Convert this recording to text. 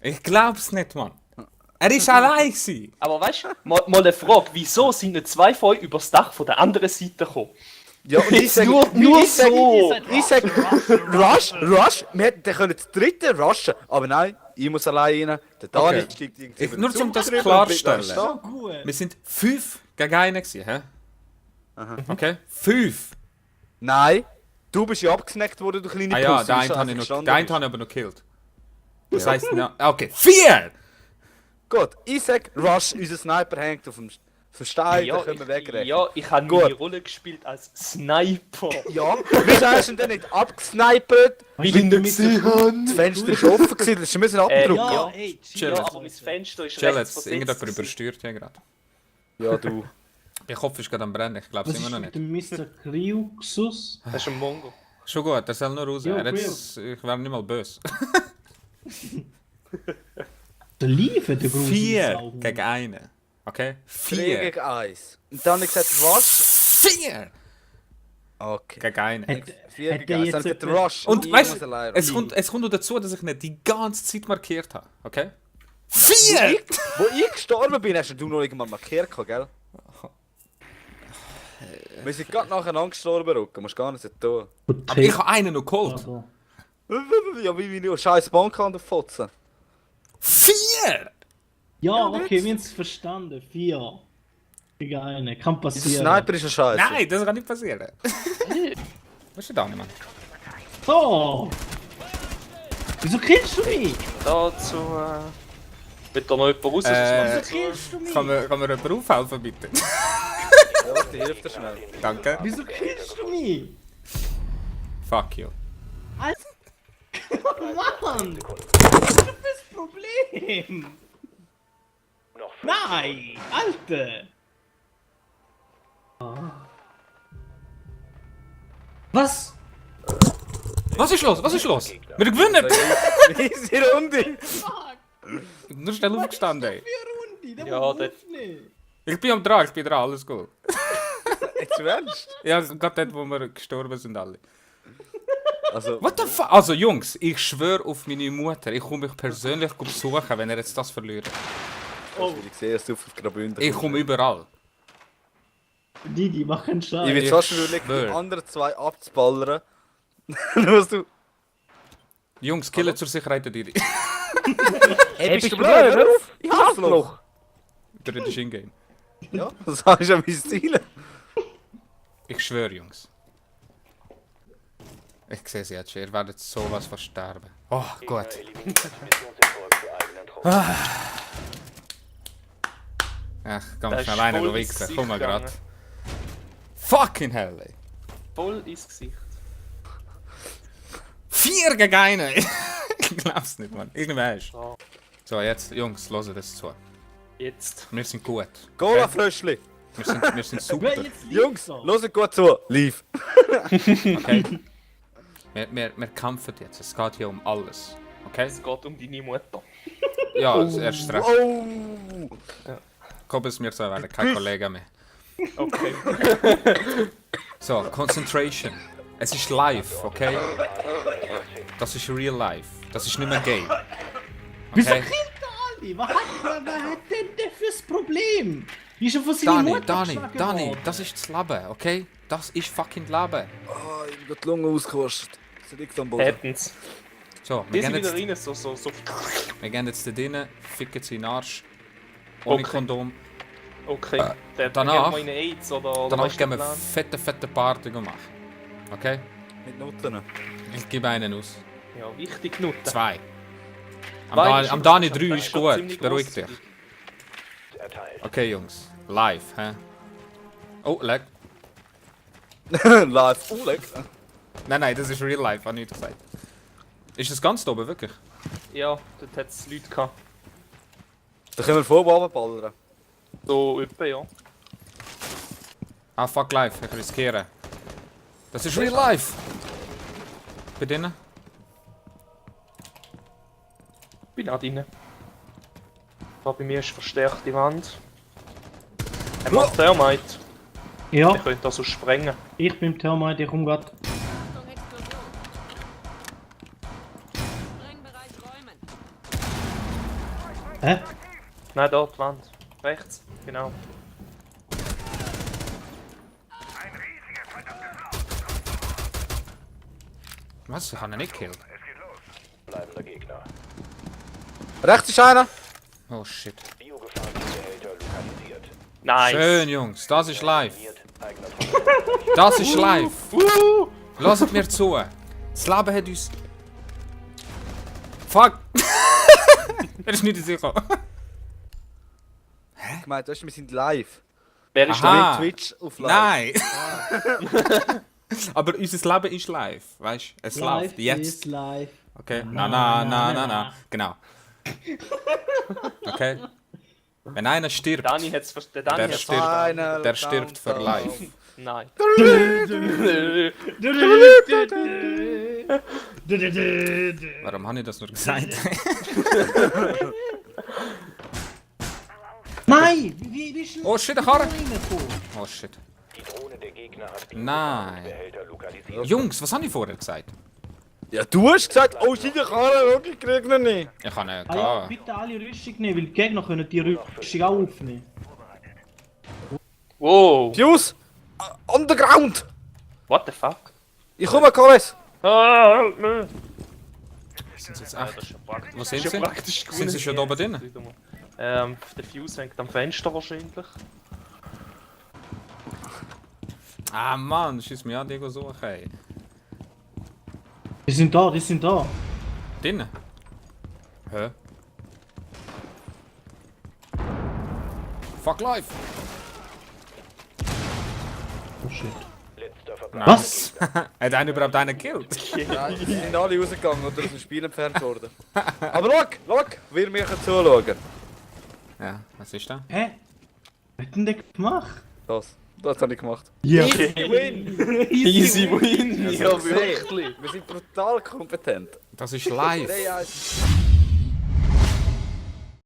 Ich glaub's nicht, Mann. Er ist allein gewesen. Aber weißt du, mal eine Frage, wieso sind nicht zwei von euch übers Dach von der anderen Seite gekommen? Ja, und ich sag, nur so! ich sag, Rush, wir hätten können das dritte rushen, aber nein, ich muss allein rein, der Dani Okay. steigt irgendwie Nur um das drüber und klarzustellen. bleibt da stehen. Gut. Wir sind 5 gegen einen gewesen, hä? Okay? 5. Nein, du bist ja abgesnackt worden, du kleine Ah ja, Pussy, der wie eine du habe ich einfach noch, gestanden der eine bist. habe ich aber noch gekillt. Das heisst, ja, okay, 4! Gut, ich sag, Rush, unser Sniper hängt auf dem Stein, da können wir wegrennen. Ja, ich habe Gut. meine Rolle gespielt als Sniper. Ja, wieso hast du ihn denn nicht abgesnipert? Weil ich nicht gesehen habe. Das Fenster ist offen gewesen, das müssen wir abdrücken. Ja, ey, Chill Ja, jetzt. aber mein Fenster ist Chill rechts jetzt, irgendjemand versetzt. übersteuert hier gerade. Ja, du. Der Kopf ist gerade am brennen, ich glaube Was es immer ist noch mit nicht. dem Mr. Kryuxus? Das ist ein Mongo. Schon gut, er soll nur raus. Ja, Er cool. jetzt, ich wäre nicht mal böse. Der Liefe, der große 4 Sau. gegen einen. Okay? 3 4. gegen 1. Und dann habe ich gesagt, was? 4 Okay. gegen einen. Hat 4 hat gegen der 1. jetzt Dann geht der etwa- Rush. Und ich weißt muss du, allein es ran. kommt noch dazu, dass ich nicht die ganze Zeit markiert habe. Okay? 4! Wo ich gestorben bin, hast du noch irgendwann markiert, gell? Wir sind gerade nacheinander gestorben, Rucken. Musst gar nicht so tun. Aber ich habe einen noch geholt. Also, Ja, wie nur scheiß Bank an der Fotzen. 4! ja, okay, wir haben es verstanden. 4 gegen 1. Kann Dieser passieren. Sniper ist ein Scheiße. Nein, das kann nicht passieren. Was ist denn da nicht, Mann? So! Wieso killst du mich? Dazu, wird da noch jemand raus? Wieso killst du mich? Kann mir jemand aufhelfen, bitte? Ja, die hilft dir schnell. Danke. Wieso killst du mich? Fuck you. Mann! Was ist das Problem? Nein! Alter! Was? Was ist los? Was ist los? Wir gewinnen! Easy Runde. Nur schnell aufgestanden, ey. Runde, der Ja, macht das- nicht. Ich bin dran, alles gut. Jetzt ernst? Ja, gerade dort, wo wir gestorben sind alle. Also, What the fuck? Also Jungs, ich schwöre auf meine Mutter, ich komme mich persönlich besuchen, wenn er jetzt das verliert. ich sehe, dass du auf Graubünden Ich komme überall. Die machen Ich Scheiße. will fast überlegen, die schwör. anderen zwei abzuballern. Nur was du... Jungs, killen zur Sicherheit der Diri. Hey, bist du blöd? Hör auf! Ich hasse noch! Der ist in-game. Ja, das ist ja mein Ziel. Ich schwöre, Jungs. Ich sehe sie jetzt schon, ihr werdet sowas versterben. Oh, gut. Ach, komm Das schnell ist rein, voll du ins Wichser, Gesicht komm mal grad. gegangen. Fucking hell, ey. Voll ins Gesicht. 4 gegen 1! Ich glaub's nicht, Mann. Irgendwer ist. Ja. So, jetzt, Jungs, hören das zu. Jetzt. Wir sind gut. Cola Fröschli! Wir sind super. Wer jetzt liegt Jungs, so? hört gut zu! Live! Okay? Wir kämpfen jetzt. Es geht hier um alles. Okay? Es geht um deine Mutter. Ja, erst recht. Oh! Komm es mir so, werden kein Kollege mehr. Okay. So, Concentration. Es ist live, okay? Das ist real life. Das ist nicht mehr Game. Wieso Okay? killt er alle? Was hat denn der fürs Problem? Wie schon von seiner Mutter geschlagen Dani, worden. das ist das Leben, okay? Das ist fucking Leben. Oh, ich hab die Lunge ausgekostet. Sie liegt am Boden. Hätten's. So, Die wir sind gehen wieder jetzt, rein, so. wir gehen jetzt da drinnen, ficken sie in den Arsch. Ohne Okay. Kondom. Okay. Dann danach- gehen wir in AIDS oder Danach was ist gehen der wir Plan? fette Party machen. Okay? Mit Nutten. Ich gebe einen aus. Ja, wichtig Nutten. 2. Zwei ist Am schon- Dani das 3 ist ist schon gut, ziemlich beruhig gross. dich. Okay, Jungs. Live, hä? Oh, lag. Live. Oh, leck. Nein, das ist real life, habe ich nicht gesagt. Ist das ganz da oben, wirklich? Ja, dort hat es Leute gehabt. Da können wir vorbei ballern. So etwa, ja. Ah, fuck live, ich riskiere. Das ist real life! Bei denen? Bin auch drin. Da bei mir ist verstärkte Wand. Er macht Thermite. Ja, Ihr könnt das so sprengen. ich bin Thermite, ich komme grad. Achtung, Explosion. Sprengbereich räumen. Hä? Nein, dort, die Wand. Rechts, genau. Was? Ich habe ihn nicht gekillt. Bleibender Gegner. Rechts ist einer. Oh shit. Biogefahrenbehälter lokalisiert. Nice. Schön, Jungs. Das ist live. Eigener Transport. Das ist live. Lasst mir zu. Das Leben hat uns... Fuck. Er ist nicht sicher. Ich meine, du hast, wir sind live. Wer ist Aha. da? Twitch auf live. Nein. Aber unser Leben ist live. Weißt du? Es läuft. Jetzt. Ist live. Okay. Na. Genau. Okay. Wenn einer stirbt, Dani hat's der Dani Der hat's stirbt. verstanden. der stirbt für live. Nein. Warum habe ich das nur gesagt? Nein! Wie ist denn Oh shit, der Karre! reingekommen? Oh shit. Die Drohne der Gegner hat Nein. Biogefahrenbehälter lokalisiert. Jungs, was habe ich vorher gesagt? Ja, du hast gesagt, oh shit, ich kann ihn wirklich kriegen nicht. Ich habe ihn Ah ja, gehabt. bitte alle Rüstung nehmen, weil die Gegner können die Rüstung auch aufnehmen. Wow. Fuse! Underground! What the fuck? Ich komme, Koles! Ah, help me. Sind sie jetzt Ja, echt? das ist ja praktisch. Wo sind Das ist sie? ja praktisch Sind sie schon da oben drin? Der Fuse hängt am Fenster wahrscheinlich. Ah Mann, schieß mich an, Diego suchen. Ey. Die sind da, die sind da. Drinnen? Hä? Fuck life! Oh shit. Letzter Verbleib. Was? Hat einer überhaupt einen gekillt? Ja, die sind alle rausgegangen und aus dem Spiel entfernt worden. Aber schau, wir müssen zuschauen. Ja, was ist da? Hä? Was hat denn der gemacht? Das habe ich gemacht. Ja. Easy win! Easy win! Ja, wirklich. Wir sind brutal kompetent. Das ist live. 3-1.